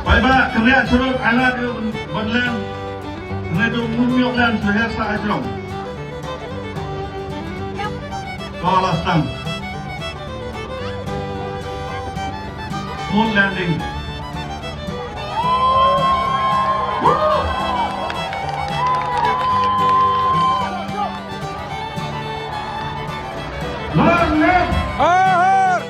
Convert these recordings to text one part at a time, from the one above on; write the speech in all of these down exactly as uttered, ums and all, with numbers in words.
Bye bye, kynriah churuk, ai lad ïa u ban leng. Kane tu mum yok leng, tu her sa ai trong. Ko la stang. Smooth landing. Long live! Har har!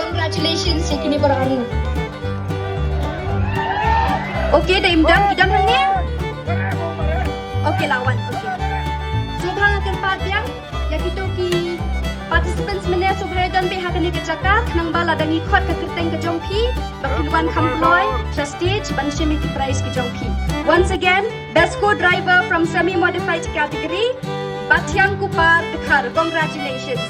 Congratulations ïa kine baroh arngut. Okay, da im don, i don hangne? Okay, la wan, okay. Sngewbha kyrpad biang ïa kito ki participants mynne, sngewbha ïa don beit ha kane ka jaka, khnang ba lada ngi khot ka kyrteng ka jong phi, ba phin wan kham kloi sha stage ban shim ïa ki prize ki jong phi. Once again, best co-driver from semi modified category, Bathiang Kupar Dkhar. Congratulations.